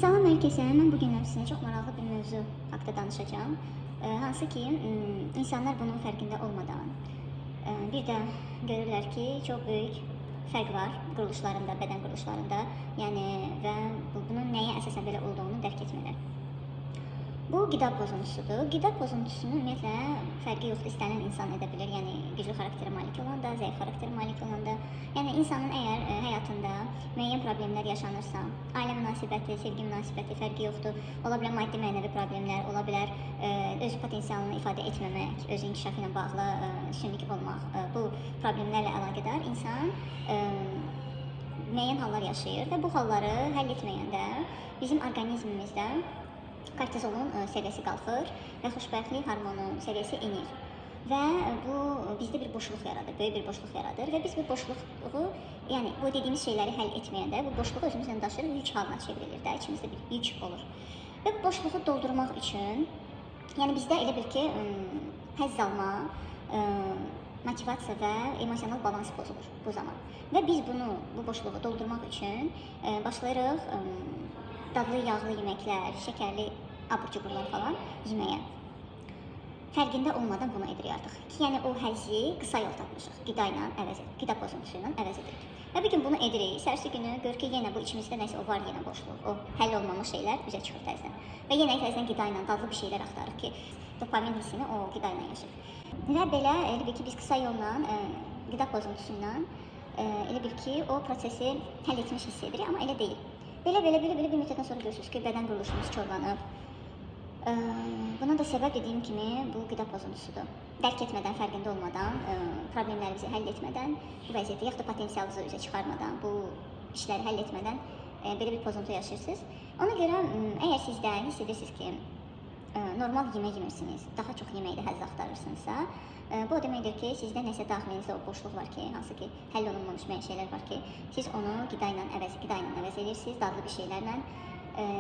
Salam hər kəsə. Mən bu gün sizə çox maraqlı bir mövzu haqqında danışacağam. Hansı ki, insanlar bunun fərqində olmadan bir də görürlər ki, çox böyük fərq var quruluşlarında, bədən quruluşlarında. Yəni və bunun nəyə əsasən belə olduğunu dərk etmirlər. Bu qida pozuntusudur. Qida pozuntusunun ümumiyyətlə fərqi yoxdur. İstənilən insan edə bilər. Yəni güclü xarakterə malik olan da, zəif xarakterə malik olan da. Yəni insanın əgər həyatında müəyyən problemlər yaşanırsa, ailə münasibəti, sevgi münasibəti fərqi yoxdur. Ola bilər maddi mənəvi problemlər, ola bilər öz potensialını ifadə etməmək, öz inkişafı ilə bağlı üstünlük olmaq. Bu problemlərlə əlaqədar insan müəyyən hallar yaşayır və bu halları həll etməyəndə bizim orqanizmimizdə kortizolun səviyyəsi qalxır və xoşbəxtlik hormonu səviyyəsi enir. Və bu bizdə bir boşluq yaradır, böyük bir boşluq yaradır və biz bu boşluğu, yəni bu dediyimiz şeyləri həll etməyəndə bu boşluğu özümüzlə daşıyırıq, yük halına çevrilir də, içimizdə bir yük olur. Və bu boşluğu doldurmaq üçün, yəni bizdə elə bil ki, həzz alma, motivasiya və emosional balans pozulur bu zaman. Və biz bunu, bu boşluğu doldurmaq üçün başlayırıq dadlı yağlı yeməklər, şəkərli abur-cuburlar falan yeməyə. Fərqində olmadan bunu edirik artıq. Ki, yəni o həzzi qısa yol tapmışıq. Qida ilə əvəz edirik. Qida pozuntusu ilə əvəz edirik. Və bir gün bunu edirik. Səhərsi günü gör ki, yenə bu içimizdə nəsə o var, yenə boşluq. O həll olmamış şeylər üzə çıxır təzədən. Və yenə təzədən qida ilə dadlı bir şeylər axtarırıq ki, dopamin hissini o qida ilə yaşayırıq. Və belə elə bil ki, biz qısa yolla qida pozuntusu ilə elə bil ki, o prosesi həll etmiş hiss edirik, amma elə deyil. Belə bir müddətdən sonra görürsünüz ki, bədən quruluşunuz korlanıb. Buna da səbəb dediyim kimi bu qida pozuntusudur. Dərk etmədən, fərqində olmadan, problemlərimizi həll etmədən, bu vəziyyəti yaxud da potensialınızı üzə çıxarmadan, bu işləri həll etmədən belə bir pozuntu yaşayırsınız. Ona görə əgər siz də hiss edirsiniz ki, normal yemək yemirsiniz, daha çox yeməkdə həzz axtarırsınızsa, bu o deməkdir ki, sizdə nəsə daxilinizdə o boşluq var ki, hansı ki, həll olunmamış müəyyən şeylər var ki, siz onu qida ilə əvəz edirsiniz, dadlı bir şeylərlə,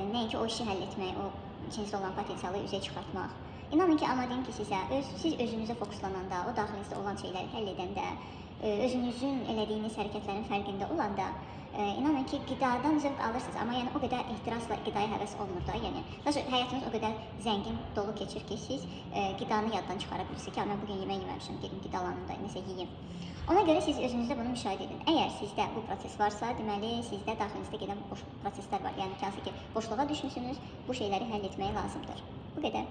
nəinki o işi həll etmək, o içinizdə olan potensialı üzə çıxartmaq. İnanın ki, amma deyim ki sizə, siz özünüzə fokuslananda, o daxilinizdə olan şeyləri həll edəndə, özünüzün elədiyiniz hərəkətlərin fərqində olanda, inanın ki, qidadan zövq alırsınız, amma yəni o qədər ehtirasla qidaya həvəs olmur da, yəni daha həyatınız o qədər zəngin, dolu keçir ki, siz qidanı yaddan çıxara bilirsiniz ki, mən bu gün yemək yeməmişəm, gedim qidalanım da, nəsə yeyim. Ona görə siz özünüzdə bunu müşahidə edin. Əgər sizdə bu proses varsa, deməli sizdə daxilinizdə gedən boş proseslər var. Yəni ki, hansı ki, boşluğa düşmüsünüz, bu şeyləri həll etmək lazımdır. Bu qədər.